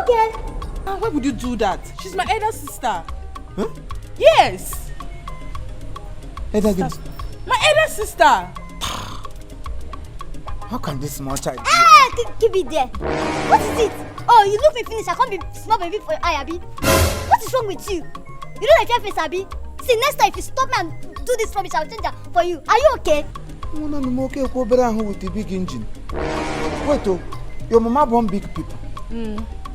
Okay? Ah, why would you do that? She's my elder sister. Huh? Yes. Elder gịnị? My elder sister. How can this small child be? Ah, keep it there. What is it? Oh, you look me finish. I can't be small baby for your eye, abi. What is wrong with you? You don't like face, abi? See, next time if you stop me and do this rubbish, I'll change am for you. Are you okay? Nwa na m oke ekwu obere ahụ with the big engine. Wait o, your mama born big people.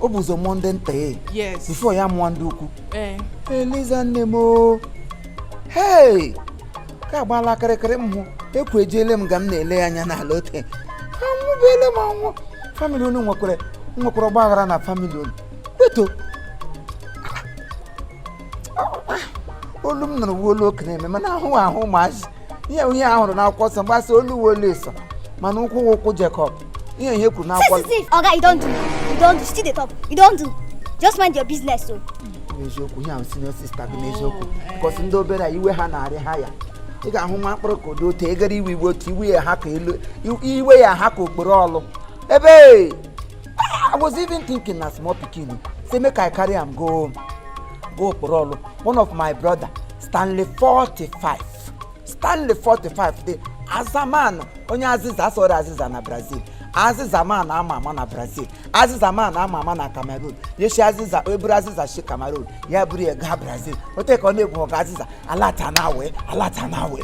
O bụ ụzọ mụọ ndị nta ya Yes. before ya mụọ ndị ukwu. Eh. Eliza, nne m o, hey, ka agbaala kịrịkịrị m hụ ekwu ejiele m ga m na-ele ya anya n'ala ote anwụbeele m anwụ. Family unu nwekwara ọgba aghara na family unu. Wait o, olu m nụrụ wu olu okenye eme, mana ahụ ahụ ụmụazị ihe ihe a hụrụ n'akwụkwọ nsọ mgbasa olu wu olu ịsọ, mana ụkwụ wụ ụkwụ Jekọb, ihe ihe kwuru See, n'akwụkwọ. See, see. Oga, you don do. You don do. Still dey talk. You don do. Just mind your business, o. N'eziokwu, ihe ahụ senior sister gị n'eziokwu. Oh, eh. Because ndị obere a, iwe ha na-arị ha ya, ị ga-ahụ nwa mkpụrụ ka ụdị otu egara iwe iwe otu iwe ya ha ka elu iwe ya ha ka okporo ọlụ ebe. I was even thinking na small pikin say make I carry am go okporo ọlụ. One of my brother, Stanley 45, Stanley 45, dị azaman, onye azịza asọrọ azịza na Brazil, azịza man ama ama na Brazil, azịza man ama ama na Cameroon. Yeshi azịza eburu azịza shi Cameroon ya buru ya gaa Brazil ote ka ọ na-egwu ọga azịza alata na wee alata na wee.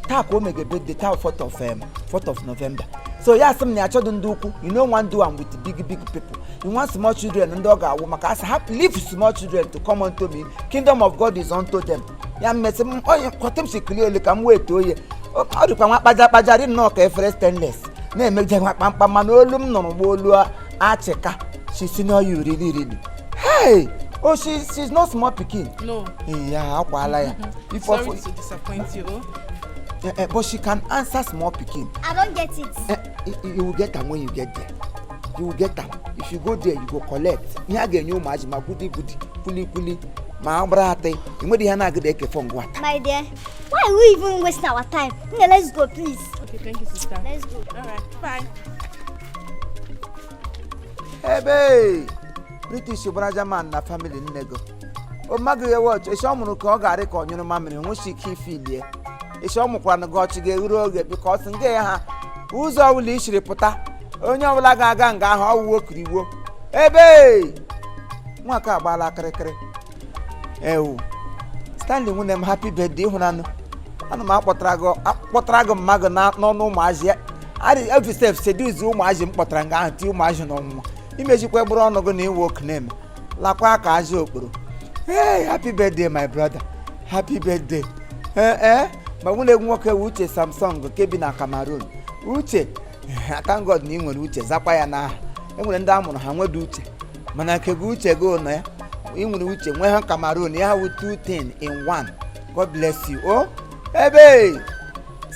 Taa ka o mege birthday, taa 4th of November. So ya sị m na ya achọdụ ndị ukwu. You no wan do am with big big people, you want small children ndị ọ ga-awụ maka asị ha, "Leave small children to come unto me, kingdom of God is unto them." Ya mmesị m onye kọta m si kili elu ka m wee too ya. Ọ dịkwa nwa kpaja kpaja dị nnọọ ka efere stainless na-emegide nwa kpamkpam, mana olu m nụrụ gba olu achịka. She senior you, really really. Hey, oh, she's not small pikin. No. Ya akwala ya. If Sorry to disappoint you. Eh, eh, but she can answer small pikin. I don get it. Eh, you will get am when you get there. You will get am if you go there. You go collect ihe a ga-enye ụmụazị, ma gudi gudi, kwuli kwuli, ma agbara atị enwere ihe na-agịda ekefe ngwa taa. My dear, why are we even wasting our time? Nne, let's go, please. Okay, thank you, sister. Let's go. All right, bye. Ebe British gbara German na family nne gị o mmaghị ya wọchị esi ọ mụrụ ka ọ ga-arị ka ọ nyụrụ mamịrị nwụchi ike ifilie esi ọ mụkwara gị ọchị ga-ehuru oge because nga ya ha ụzọ ọbụla i siri pụta, onye ọbụla ga-aga nga ahụ ọwụwo kiriwo ebe nwaka agbaala kịrịkịrị. Ewu Stanley, nwunye m, happy birthday. Ịhụnanụ ana m akpọtara gị mma gị n'ọnụ ụmụazị ya arị evi sef seduce ụmụazị m kpọtara nga ahụ tie ụmụazị n'ọnwụnwa imejikwa gbụrụ ọnụ gị na iwe okeneme lakwa ka azụ okporo. Hey, happy birthday, my brother, happy birthday. Ee ee, ma nwunye gị nwoke wụ Uche Samsung nke bi na Cameroon. Uche, thank God na ị nwere uche zakwa ya n'aha. E nwere ndị a mụrụ ha nwedo uche, mana nke gị uche gị nọ ya. Ị nwere uche nwee ha Cameroon ya wụ two thing in one. God bless you o. Ebe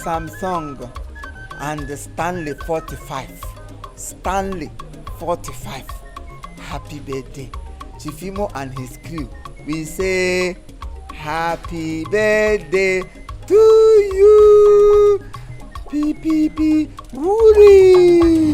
Samsung and Stanley 45, Stanley 45, happy birthday. Chief Imo and his crew, we say happy birthday to you. Ppp wuri.